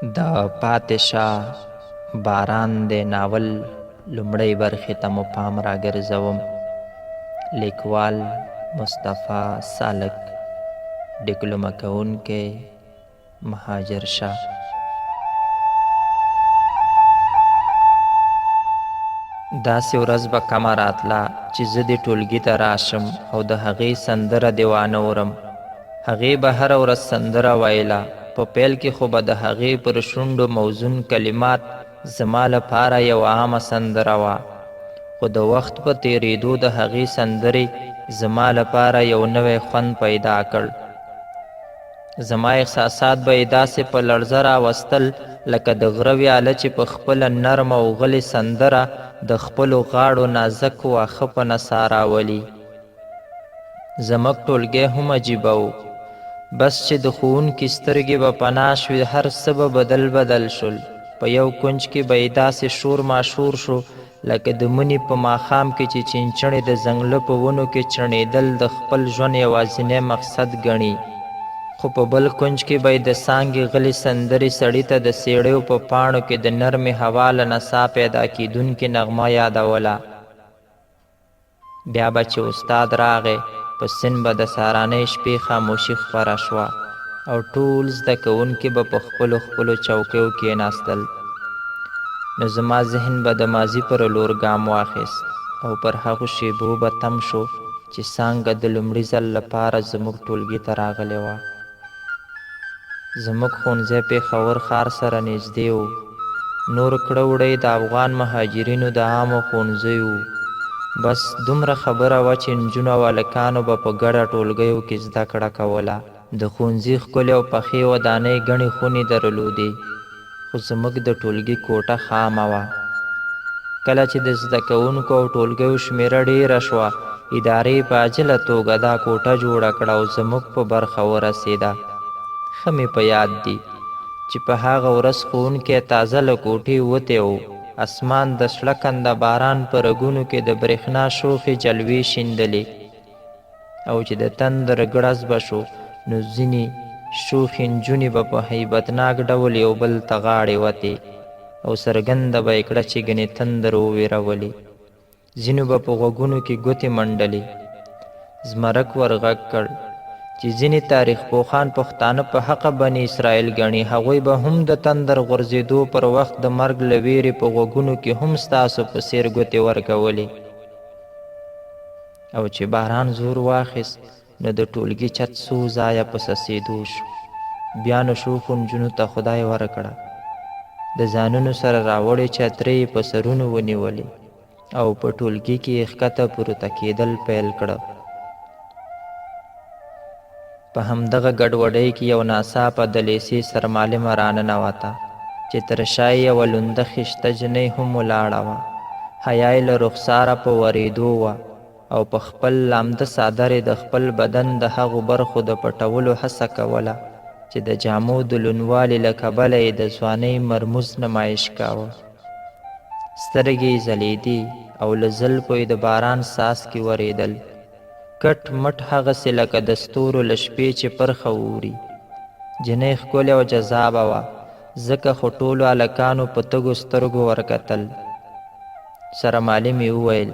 د پاتې شه باران دی ناول لومړۍ برخې ته مو پام راګرځوم. لیکوال مصطفی سالک، ډیکلومه کوونکی مهاجر شاه. داسې ورځ به کمه راتله چې زه دې ټولګي ته راشم او د هغې سندره دې وانه ورم. هغې به هره ورځ سندره ویله. په پیل کې خو به د هغې پر شونډو موزون کلمات زما لپاره یوه عامه سندره وه، خو د وخت په تېرېدو د هغې سندرې زما لپاره یو نوی خوند پیدا کړ. زما احساسات به یې داسې په لړزه راوستل لکه د غره ویاله چې په خپله نرمه او غلې سندره د خپلو غاړو نازک واښه په نڅا راولي. زموږ ټولګی هم عجیبه و. بس چې د ښوونکي سترګې به پناه شوې هر څه به بدل بدل شول. په یو کونج کې به یې داسې شور ماشور شو لکه د مني په ماښام کې چې چینچڼې د ځنګله په ونو کې چڼېدل د خپل ژوند یوازینی مقصد ګڼي. خو په بل کونج کې به یې د څانګې غلې سندرې سړي ته د څېړیو په پاڼو کې د نرمې هوا له نڅا پیدا کېدونکې نغمه یادوله. بیا به چې استاد راغی، په صنف به د سهارنۍ شپې خاموشي خپره شوه او ټول زده کوونکي به په خپلو خپلو چوکیو کېناستل. نو زما ذهن به د ماضي پر لور ګام واخیست او پر هغو شېبو به تم شو چې څانګه د لومړي ځل لپاره زموږ ټولګي ته راغلې وه. زموږ ښوونځی پېښور ښار سره نږدې و. نور کړه وړه یې د افغان مهاجرینو د عامو ښوونځیو وو. بس دومره خبره وه چې نجونو او هلکانو به په ګډه ټولګیو کې زده کړه کوله. د ښوونځي ښکلې او پخې ودانۍ ګڼې خونې درلودې. خو زموږ د ټولګي کوټه خامه وه. کله چې د زده کوونکو او ټولګیو شمېره ډېره شوه، ادارې په عاجله توګه دا کوټه جوړه کړه او زموږ په برخه ورسېده. ښه مې په یاد دي، چې په هغه ورځ ښوونکی تازه له کوټې وتی و. اسمان د شړکنده باران په رګونو کې د برېښنا شوخې جلوې شیندلې. او چې د تندر ګړز به شو نو ځینې شوخې نجونې به په هیبتناک ډول یو بل ته غاړې وتې او څرګنده به یې کړه چې ګنې تندر وویرولې. ځینو به په غوږونو کې ګوتې منډلې. زمرک ور غږ کړ چې ځینې تاریخ پوخان پښتانه په حقه بني اسرائیل ګڼي، هغوی به هم د تندر غورځېدو پر وخت د مرګ له ویرې په غوږونو کې هم ستاسو په څېر ګوتې ورکولې. او چې باران زور واخیست نو د ټولګي چت څو ځایه په څڅېدو شو. بیا نو شوخو نجونو ته خدای ورکړه. د ځانونو سره راوړې چترۍ یې په سرونو ونیولې او په ټولګي کې یې ښکته پورته کېدل پیل کړه. په همدغه ګډوډۍ کې یو ناڅاپه د لېسې سرمعلمه راننوته چې تر شا یې یوه لونده خیشته جنۍ هم ولاړه وه. حیا یې له رخساره په ورېدو وه او په خپل لامده څادر یې د خپل بدن د هغو برخو د پټولو هڅه کوله چې د جامو د لوندوالي له کبله یې د ځوانۍ مرموز نمایش کاوه. سترګې یې ځلېدې او له زلفو یې د باران څاڅکي ورېدل. کټ مټ هغسې لکه د ستورو له شپې چې پرخه ووري. جنۍ ښکلې او جذابه وه، ځکه خو ټولو هلکانو په تږو سترګو ورکتل. سره معلمې وویل،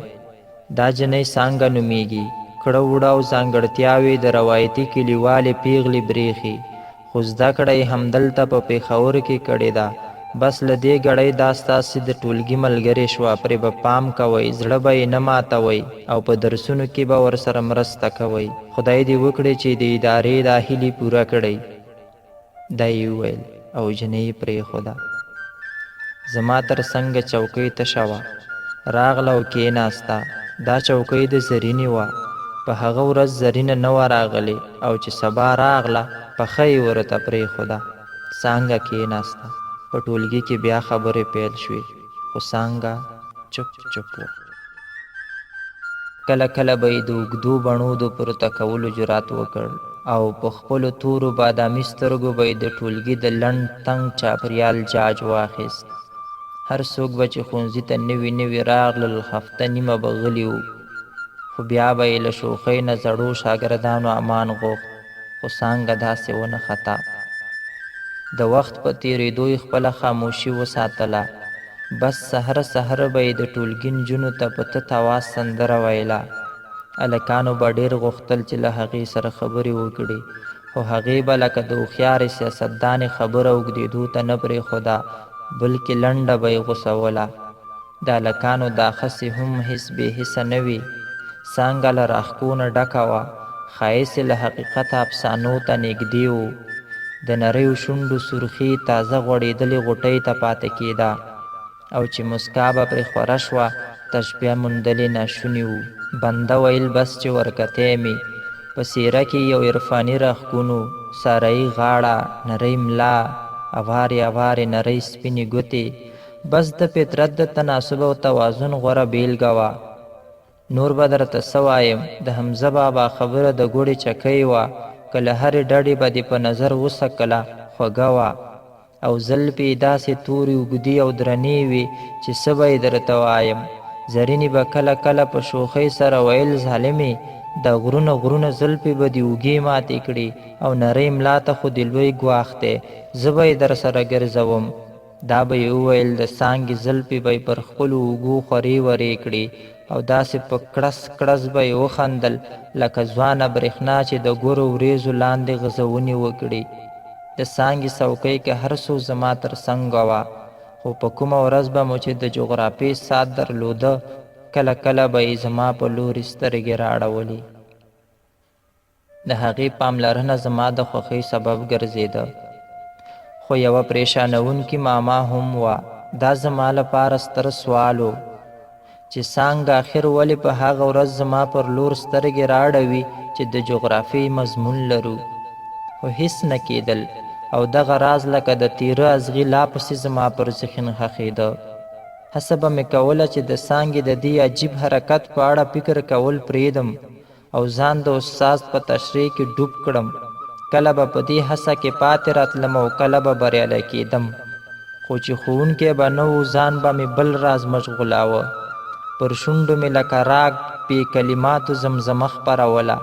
دا جنۍ څانګه نومېږي، کړه وړه او ځانګړتیاوې یې د روایتي کلیوالې پېغلې برېښي، خو زده کړه یې همدلته په پېښور کې کړې ده. بس له دې ګړۍ دا ستاسې د ټولګي ملګرې شوه، پرې به پام کوئ، زړه به یې نه ماتوئ او په درسونو کې به ورسره مرسته کوئ. خدای دې وکړي چې د ادارې دا هیلې پوره کړئ. دا یې وویل او جنۍ یې پرېښوده. زما تر څنګه چوکۍ تشه وه. راغله او کېناسته. دا چوکۍ د زرینې وه. په هغه ورځ زرینه نه وه راغلې او چې سبا راغله، پښه یې ورته پرېښوده. څانګه کېناسته. په ټولګي کې بیا خبرې پیل شوې، خو څانګه چوپ چوپ وه. کله کله به یې د اوږدو بڼو د پورته کولو جرات وکړ او په خپلو تورو بادامي سترګو به یې د ټولګي د لنډ تنګ چاپریال جاج واخیست. هر څوک به چې ښونځي ته نوي نوي راغلل هفته نیمه به غلي وو، خو بیا به یې له شوخۍ نه زړو شاګردانو امان غوښت، خو څانګه داسې ونه خته. د وخت په تېرېدو یې خپله خاموشي وساتله. بس سحر سحر به یې د ټولګي نجونو ته په تت اواز سندره ویله. هلکانو به ډېر غوښتل چې له هغې سره خبرې وکړي، خو هغې به لکه د هوښیارې سیاستدانې خبره اوږدېدو ته نه پرېښوده، بلکې لنډه به یې غوڅوله. د هلکانو دا خسې هم هېڅ بې حسه نه وې. څانګه له راښکو نه ډکه وه. ښایست یې له حقیقته افسانو ته نېږدې و. د نریو شونډو سرخي یې تازه غوړېدلې غوټۍ ته پاتې کېده او چې موسکا به پرې خوره شوه، تشبیه موندل یې ناشوني وو. بنده ویل بس چې ورکتی مې. په څېره کې یې یو عرفاني راښکون و. سارایي غاړه، نرۍ ملا، اوارې اوارې نرۍ سپینې ګوتې، بس د فطرت د تناسب او توازن غوره بېلګه وه. نور به درته څه وایم، د حمزه بابا خبره د ګوړې چکۍ وه، که له هرې ډډې به دې په نظر وڅکله، خوږه وه. او زلفې یې داسې تورې اوږدې او درنې وې چې څه به یې درته وایم. زرینې به کله کله په شوخۍ سره ویل ظالمې! دا غرونه غرونه زلفې به دې اوږې ماتې کړي او نرۍ ملا ته خو دې لوی ګواښ دی، زه به یې درسره ګرځوم. دا به یې وویل، د څانګې زلفې به یې پر خپلو اوږو خورې ورې کړې او داسې په کړس کړس به یې وخندل لکه ځوانه برېښنا چې د ګورو ورېځو لاندې غځونې وکړي. د څانګې څوکۍ که هر څو زما تر څنګه وه، خو په کومه ورځ به مو چې د جغرافیې ساعت درلوده، کله کله به یې زما په لوري سترګې رااړولې. د هغې پاملرنه زما د خوښۍ سبب ګرځېده. خو یوه پرېشانوونکې معما هم وه. دا زما لپاره ستر سوال و، چې څانګه اخر ولې په هغه ورځ زما پر لور سترګې رااړوي چې د جغرافیې مضمون لرو؟ خو هېڅ نه کېدل او دغه راز لکه د تیره ازغي لا پسې زما پر ذهن ښخېده. هڅه به مې کوله چې د څانګې د دې عجیب حرکت په اړه فکر کول پرېږدم او ځان د استاد په تشریح کې ډوب کړم. کله به په دې هڅه کې پاتې راتلم او کله به بریالی کېدم. خو چې ښوونکی به نه و، ځان به مې بل راز مشغولاوه. پر شونډو مې لکه راګ بې کلماتو زمزمه خپروله.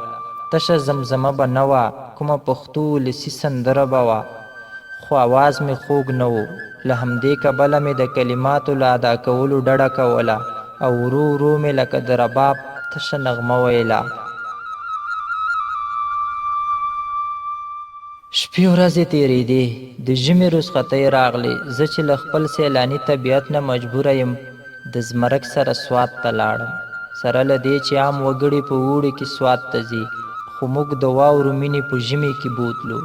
تشه زمزمه به نه وه، کومه پښتو ولسي سندره به وه. خو اواز مې خوږ نه و، له همدې کبله مې د کلماتو له ادا کولو ډډه کوله او ورو ورو مې لکه د رباب تشه نغمه ویله. شپې ورځې تېرېدې، د ژمي رخصتۍ راغلې، زه چې له خپل سیلاني طبیعت نه مجبوره یم، د زمرک سره سوات ته لاړم. سره له دې چې عام وګړي په اوړي کې سوات ته ځي، خو موږ د واورو مینې په ژمي کې بوتلو.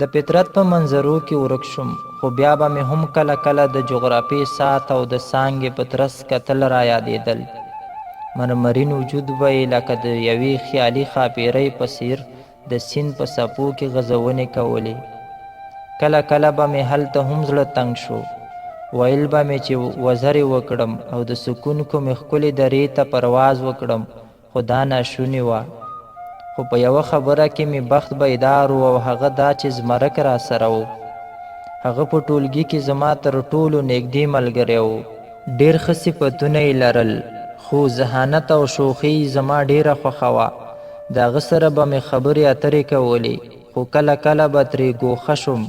د فطرت په منظرو کې ورک شوم، خو بیا به مې هم کله کله د جغرافیې ساعت او د څانګې په ترڅ کتل را یادېدل. مرمرین وجود به یې لکه د یوې خیالي ښاپېرۍ په څېر د سیند په څپو کې غځونې کولې. کله کله به مې هلته هم زړه تنګ شو. ویل به مې چې وزرې وکړم او د سکون کومې ښکلې درې ته پرواز وکړم، خو دا ناشونې وه. خو په یوه خبره کې مې بخت بیدار و او هغه دا چې زمرک راسره و. هغه په ټولګي کې زما تر ټولو نږدې ملګری و. ډېر ښه صفتونه یې لرل، خو ذهانت او شوخي یې زما ډېره خوښه وه. د هغه سره به مې خبرې اترې کولې، خو کله کله به ترې ګوښه شوم.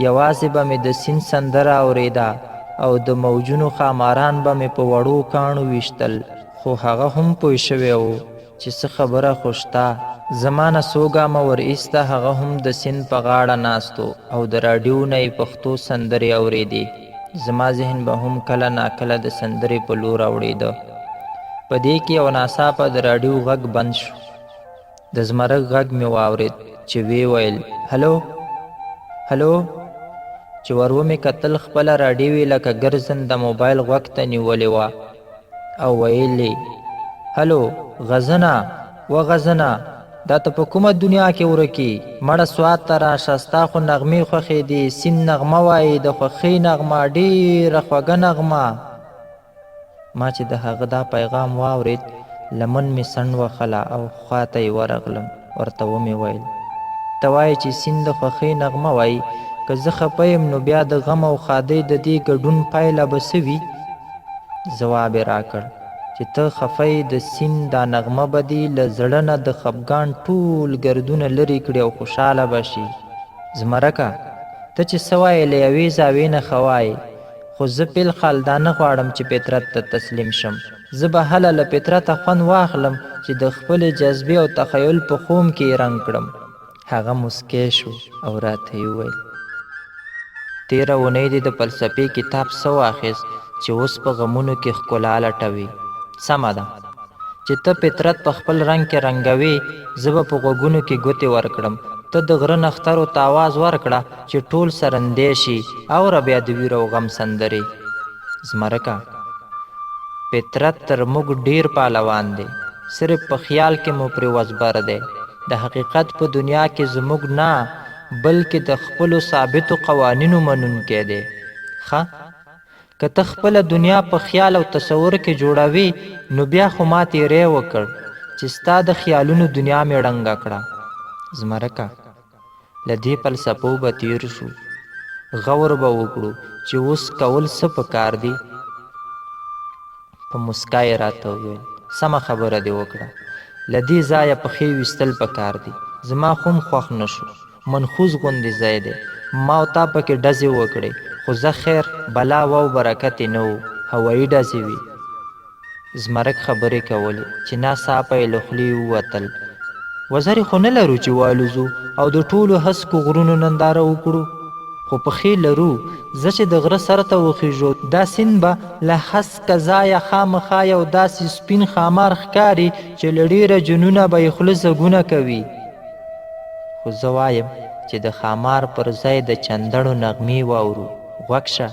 یوازې به مې د سیند سندره اورېده او د موجونو ښاماران به مې په وړو کاڼو ویشتل. خو هغه هم پوه شوی و چې څه خبره خو شته. زما نه څو ګامه ور ایسته هغه هم د سیند په غاړه ناست و او د راډیو نه یې پښتو سندرې اورېدې. زما ذهن به هم کله ناکله د سندرې په لور اوړېده. په دې کې یو ناڅاپه د راډیو غږ بند شو. د زمرک غږ مې واورېد چې ویې ویل، هلو! هلو! چې ور ومې کتل خپله راډیو یې لکه ګرځنده موبایل غوږ ته نیولې وه او ویل یې، هلو! غزنه! وه غزنه! دا ته په کومه دنیا کې ورک یې؟ مړه سوات ته راشه، ستا خو نغمې خوښېدې، سیند نغمه وایي، د خوښۍ نغمه، ډېره خوږه نغمه. ما چې د هغه دا پیغام واورېد، لمن مې څنډ وخله او خوا ته یې ورغلم، ورته ومې ویل، ته وایې چې سیند د خوښۍ نغمه وایي، که زه خپه یم نو بیا د غم او ښادۍ د دې ګډون پایله به څه وي؟ ځواب یې راکړ، چې ته خفه یې د سیند دا نغمه به دې له زړه نه د خپګان ټول ګردونه لرې کړي او خوشاله به شې. زمرکه! ته چې څه وایې له یوې زاویې نه ښه وایې، خو زه فی الحال دا نه غواړم چې فطرت ته تسلیم شم. زه به هله له فطرته خوند واخلم چې د خپلې جذبې او تخیل په خم کې یې رنګ کړم. هغه موسکی شو او راته یې وویل. تېره اونۍ دې د فلسفې کتاب څه واخیست چې اوس په غمونو کې ښکلا لټوې؟ سمه ده. چې ته فطرت په خپل رنګ کې رنګوې، زه به په غوږونو کې ګوتې ورکړم. ته د غره نښترو ته اواز ورکړه چې ټول سرندې شي، اوره بیا د ویر او غم سندرې. زمرکه! فطرت تر موږ ډېر پهلوان دی، صرف په خیال کې مو پرې وزبر دی. د حقیقت په دنیا کې زموږ نه، بلکې د خپلو ثابتو قوانینو منونکی دی. ښه! که ته خپله دنیا په خیال او تصور کې جوړوې، نو بیا خو ما تېری وکړ، چې ستا د خیالونو دنیا مې ړنګه کړه. زمرکه! له دې فلسفو به تېر شو، غور به وکړو، چې اوس کول څه په کار دي؟ په موسکا یې راته وویل، سمه خبره دې وکړه، له دې ځایه پښې ویستل په کار دي، زما خوم خوښ نه شو، منحوس غوندې ځای دی، ما او تا پکې ډزې وکړې، خو ځه خیر بلا وه او برکت یې نه و، هوایي ډزې وې. زمرک خبرې کولې چې نا څاپه یې له خولې ووتل، وزرې خو نه لرو چې والوزو او د ټولو هسکو غرونو ننداره وکړو، خو پښې لرو، ځه چې د غره سر ته وخیژو، دا سیند به له هسکه ځایه خامخا یو داسې سپین ښامار ښکاري چې له ډېره جنونه به یې خوله ځګونه کوي. خو زه وایم چې د ښامار پر ځای د چندڼو نغمې واورو، غوږ شه!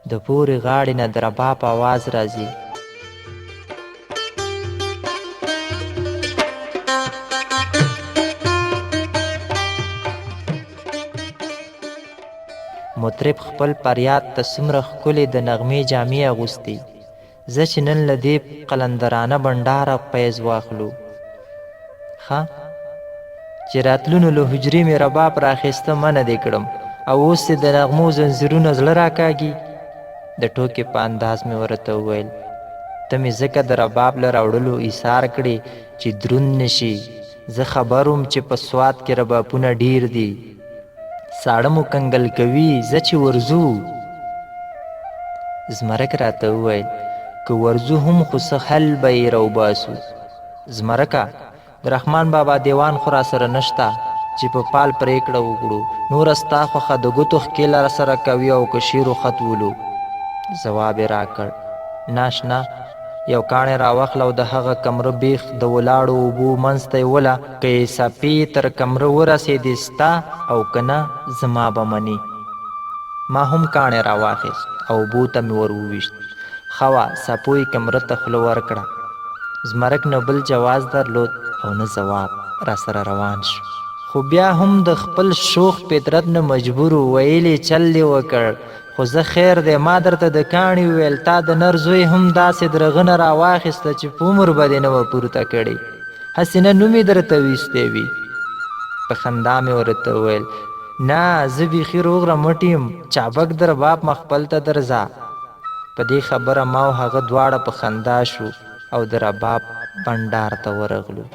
د پورې غاړې نه د رباب اواز راځي. مطرب خپل فریاد ته څومره ښکلې د نغمې جامې اغوستي. ځه چې نن له دې قلندرانه بنډاره فیض واخلو. ښه چې راتلونو له حجرې مې رباب راخیسته منع دې کړم او اوس دې د نغمو زنځیرونه زړه راکاږي. د ټوکې په انداز مې ورته وویل، ته مې ځکه د رباب له راوړلو ایسار کړې چې دروند نه شي. زه خبر وم چې په سوات کې ربابونه ډېر دي. ساړه مو کنګل کوي، ځه چې ورځو. زمرک راته وویل، که ورځو هم خو څه حل به یې راوباسو. زمرکه! د رحمان بابا دېوان خو راسره نشته چې په فال پرېکړه وکړو، نوره ستا خوښه د ګوتو ښکېله راسره کوي او که شعر و خط ولو؟ ځواب یې راکړ، نه اشنا! یو کاڼی راواخله او د هغه کمره بیخ د ولاړو اوبو منځ ته یې وله، که یې څپې تر کمره ورسېدې ستا او که نه زما به منې. ما هم کاڼی راواخیست او اوبو ته مې ور وویشت. ښه وه څپو یې کمره ته خوله ورکړه. زمرک نه بل جواز درلود او نه ځواب، راسره روان شو. خو بیا هم د خپل شوخ فطرت نه مجبور و، ویل یې چل دې وکړ، خو ځه خیر دی، ما درته د کاڼي وویل، تا د نر زوی هم داسې درغنه راواخیسته چې په عمر به دې نه وه پورته کړې، هسې نه نوم یې درته ویستی وي. په خندا مې ورته وویل، نه زه بیخي روغ رمټ یم، چابک درباب مخپل ته درځه. په دې خبره ما او هغه دواړه په خندا شو او د رباب بنډار ته ورغلو.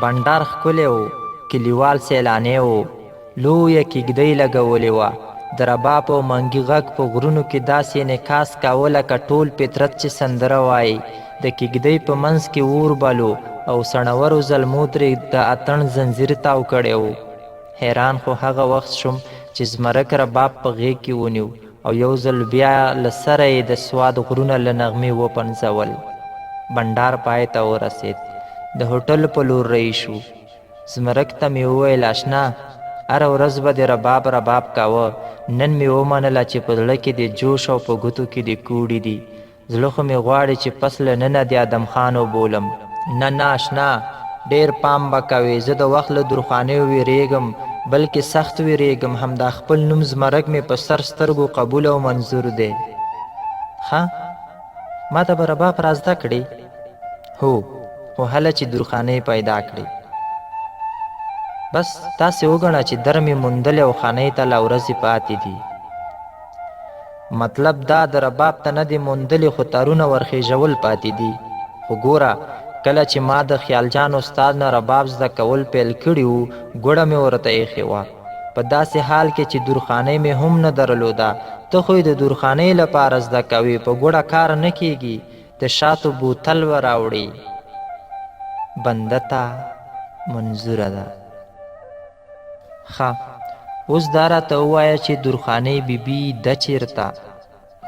بنډار ښکلی و، کلیوال سیلانی و، لویه کیږدۍ لګولې وه، د رباب او منګي غږ په غرونو کې داسې انعکاس کاوه لکه ټول فطرت چې سندره وايي. د کیږدۍ په منځ کې اور بل و او څڼورو زلمو ترې د اتڼ ځنځیر تاو کړی و. حیران خو هغه وخت شوم چې زمرک رباب په غېږ کې ونیو او یو ځل بیا له سره یې د سوات غرونه له نغمې وپنځول. بنډار پای ته ورسېد. د هوټل په لور رهي شوو. زمرک ته مې وویل، اشنا! هره ورځ به دې رباب رباب کاوه، نن مې ومنله چې په زړه کې دې جوش او په ګوتو کې دې کوړي دي. زړه خو مې غواړي چې پس له ننه دې ادم خان وبولم. نه نه اشنا! ډېر پام به کوې، زه د وخت له درخانیو وېرېږم، بلکې سخت وېرېږم، همدا خپل نوم زمرک مې په سر سترګو قبول او منظور دی. ښه! ماته به رباب را زده کړې؟ هو، خو هله چې درخانۍ پیدا کړې. بس داسې وګڼه چې در مې موندلی او خانۍ ته لا ورځې پاتې دي. مطلب دا د رباب تنه دې موندلې خو تارونه ورخېژول پاتې دي. خو ګوره کله چې ما د خیال جان استاد نه رباب زده کول پیل کړي وو، ګوړه مې ورته اېښې وه. په داسې حال کې چې درخانۍ مې هم نه درلوده. ته خو یې د درخانۍ لپاره زده کوې، په ګوړه کار نه کېږي. د شاتو بوتل به راوړې. بنده ته منظوره ده. ښه اوس دا راته ووایه چې درخانۍ بي بي ده چېرته؟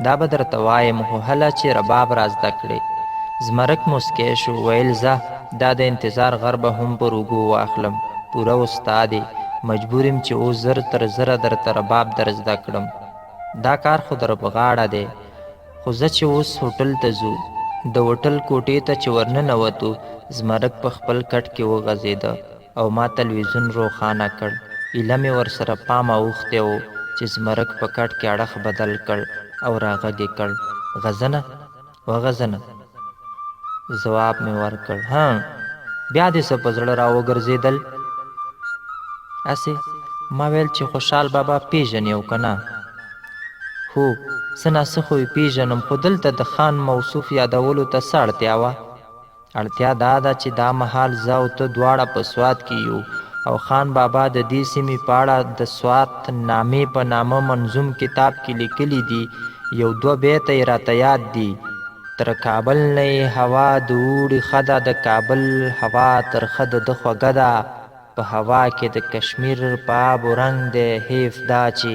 دا به درته وایم خو هله چې رباب را زده کړې. زمرک موسکی شو، ویل ځه دا د انتظار غر به هم پر اوږو واخلم، پوره استاد یې، مجبور یم چې اوس زر تر زره درته رباب در زده کړم. دا کار خو در په غاړه دی. خو ځه چې اوس هوټل ته ځو. د هوټل کوټې ته چې ورننوتو، زمرک په خپل کټ کې وغځېده او ما تلویزیون روښانه کړ. ایله مې ورسره پام اوښتی و چې زمرک په کټ کې اړخ بدل کړ او راغږ یې کړ، غزنه! وغزنه! ځواب مې ورکړ، هه! بیا دې څه په زړه راوګرځېدل؟ هسې ما ویل چې خوشال بابا پېژنې او که نه؟ هو، څه نا څه خو یې پېژنم، خو دلته د خان موصوف یادولو ته څه اړتیا وه؟ اړتیا دا ده چې دا مهال زه او ته دواړه په سوات کې یو او خان بابا د دې سیمې په اړه د سوات نامې په نامه منظوم کتاب کې لیکلي دي، یو دوه بیته یې راته یاد دي. تر کابل نه یې هوا د اوړي ښه ده د کابل هوا ترخه د ده خوږه ده په هوا کې د کشمیر په آب و رنګ دی حیف دا چې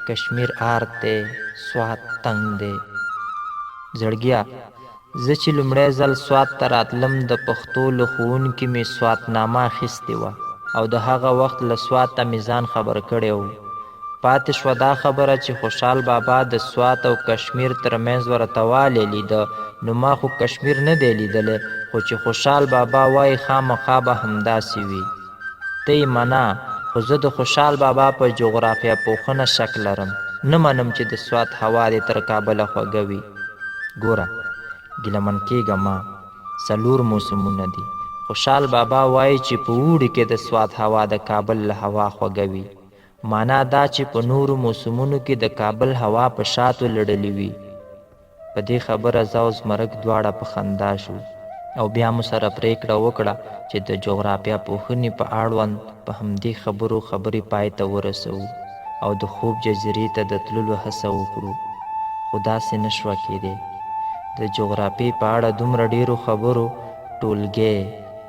کشمیر آرت دی سوات تنګ دی. زړګیه! زه چې لومړی ځل سوات ته راتلم د پښتو له ښوونکي مې سوات نامه اخیستې وه او د هغه وخت له سواته مې ځان خبر کړی و. پاتې شوه دا خبره چې خوشال بابا د سوات او کشمیر تر منځ ورته والی لیده نو ما خو کشمیر نه دی لیدلی خو چې خوشال بابا وایي خامخا به همداسې وي. ته یې منه خو زه د خوشال بابا په جغرافیا پوښنه شک لرم. نه منم چې د سوات هوا دې تر کابله خوږه وي. ګوره ګیله من کېږه مه. څلور موسمونه دي. خوشال بابا وایي چې په اوړي کې د سوات هوا د کابل له هوا خوږه وي. مانا دا چې په نورو موسمونو کې د کابل هوا په شاتو لړلې وي. په دې خبره زه او زمرک دواړه په خندا شو او بیا مو سره پرېکړه وکړه چې د جغرافیا پوهنې په اړوند په همدې خبرو خبرې پای ته ورسوو او د خوب جزیرې ته د تللو هڅه وکړو. خو داسې نه شوه کېدی. د جغرافیې په اړه دومره ډېرو خبرو ټولګی،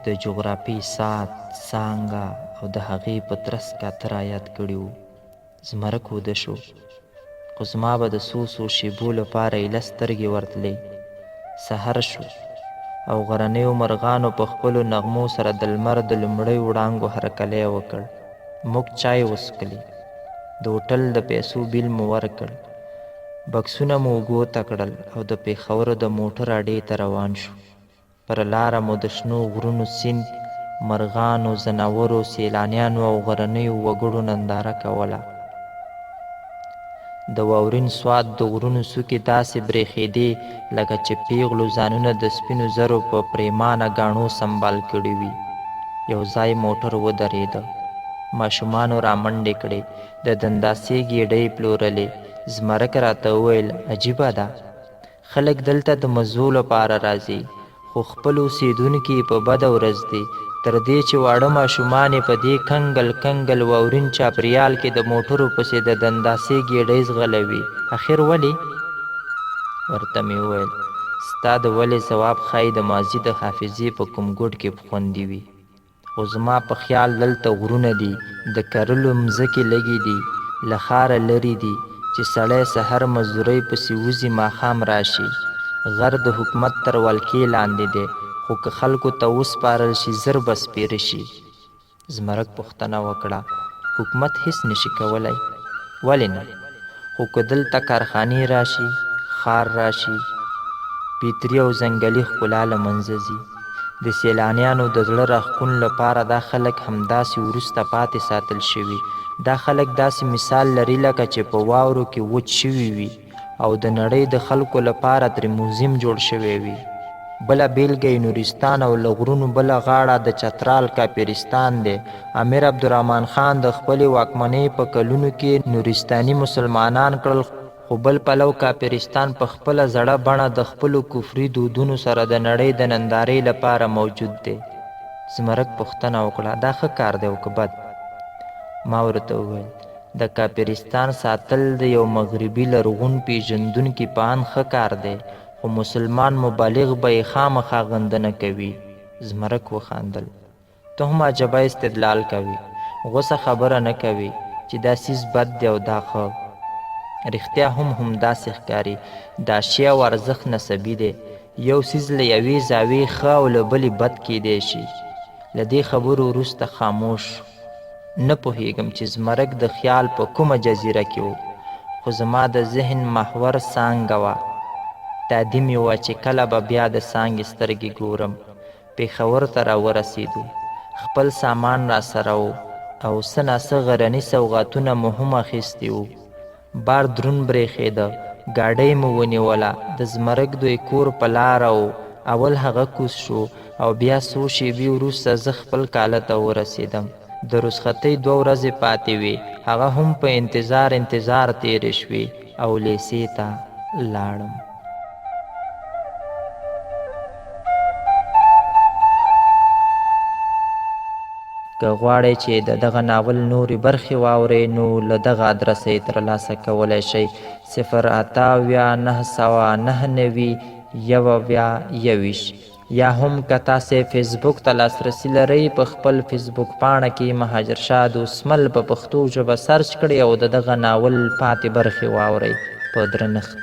د جغرافیې ساعت، څانګه او د هغې په ترڅ کاته رایاد کړي وو. زمرک وده شو، خو زما به د څو څو شېبو لپاره ایله سترګې ورتلې. سحر شو او غرنیو مرغانو په خپلو نغمو سره د لمر د لومړیو وړانګو هرکلی وکړ. موږ چای وڅښلې، د هوټل د پیسو بیل مو ورکړ، بکسونه مو اوږو ته کړل او د پېښور د موټر اډې ته روان شو. پر لاره مو د شنو غرونو، سیند، مرغانو، ځناورو، سیلانیانو او غرنیو وګړو ننداره کوله. د واورین سوات د غرونو څوکې داسې برېښېدې لکه چې پېغلو ځانونه د سپینو زرو په پرېمانه ګاڼو سمبال کړي وي. یو ځای موټر ودرېده. ماشومانو رامنډې کړې، د دنداسې ګېډۍ پلورلې. زمرک راته وویل، عجیبه ده! خلک دلته د مزو لپاره راځي، خو خپل اوسېدونکي یې په بده ورځ دي، تر دې چې واړه ماشومان یې په دې کنګل کنګل واورین چاپریال کې د موټرو پسې د دنداسې ګېډۍ ځغلوي، اخر ولې؟ ورته مې وویل، ستا د ولې ځواب ښايي د ماضي د حافظې په کوم ګوټ کې خوندي وي. خو زما په خیال دلته غرونه دي، د کرلو مځکې لږې دي، له ښاره لرې دي، چې سړی سحر مزدورۍ پسې وځي ماښام راشي. غر د حکومت تر ولکې لاندې دی، خو که خلکو ته وسپارل شي زر به سپېره شي. زمرک پوښتنه وکړه، حکومت هېڅ نه شي کولای؟ ولې نه؟ خو که دلته کارخانې راشي، ښار راشي، فطري او ځنګلي ښکلا له منځه ځي. د سیلانیانو د زړه راښکون لپاره دا خلک همداسې وروسته پاتې ساتل شوي. دا خلک داسې مثال لري لکه چې په واورو کې وچ شوي وي او د نړۍ د خلکو لپاره ترې موزیم جوړ شوی وي. بله بېلګه یې نورستان او له غرونو بله غاړه د چترال کاپیرستان دی. امیر عبدالرحمن خان د خپلې واکمنۍ په کلونو کې نورستاني مسلمانان کړل، خو بل پلو کافرستان په خپله زړه بڼه د خپلو کفري دودونو سره د نړۍ د نندارې لپاره موجود دی. زمرک پوښتنه وکړه، دا ښه کار دی او که بد؟ ما ورته وویل، د کافرستان ساتل د یو مغربي لرغون پېژندونکي په اند ښه کار دی، خو مسلمان مبلغ به یې خامخا غندنه کوي. زمرک وخندل. ته هم عجبه استدلال کوې، غوڅه خبره نه کوې چې دا څیز بد دی او دا ښه. رښتیا هم همداسې ښکاري، دا شی او ارزښت نسبي دی، یو څیز له یوې زاویې ښه او له بلې بد کېدای شي. له دې خبرو وروسته خاموش شو. نه پوهېږم چې زمرک د خیال په کومه جزیره کې و، خو زما د ذهن محور څانګه وه. تادي مې وه چې کله به بیا د څانګې سترګې ګورم. پېښور ته راورسېدو. خپل سامان راسره و او څه نا څه غرني سوغاتونه مو هم اخیستي وو. بار دروند برېښېده. ګاډۍ مو ونیوله. د زمرک دوی کور په لاره و. اول هغه کوز شو او بیا څو شېبې وروسته زه خپل کاله ته ورسېدم. د رخصتۍ دوه ورځې پاتې وې. هغه هم په انتظار انتظار تېرې شوې او لېسې ته لاړم. که غواړئ چې د دغه ناول نورې برخې واورئ نو له دغه ادرسه یې ترلاسه کولی شئ، 0 78 999 71 21. یا هم که تاسې فیسبوک ته لاسرسی لرئ په خپل فیسبوک پاڼه کې مهاجر شاه دوستمل په پښتو ژبه سرچ کړئ او د دغه ناول پاتې برخې واورئ. په درنښت.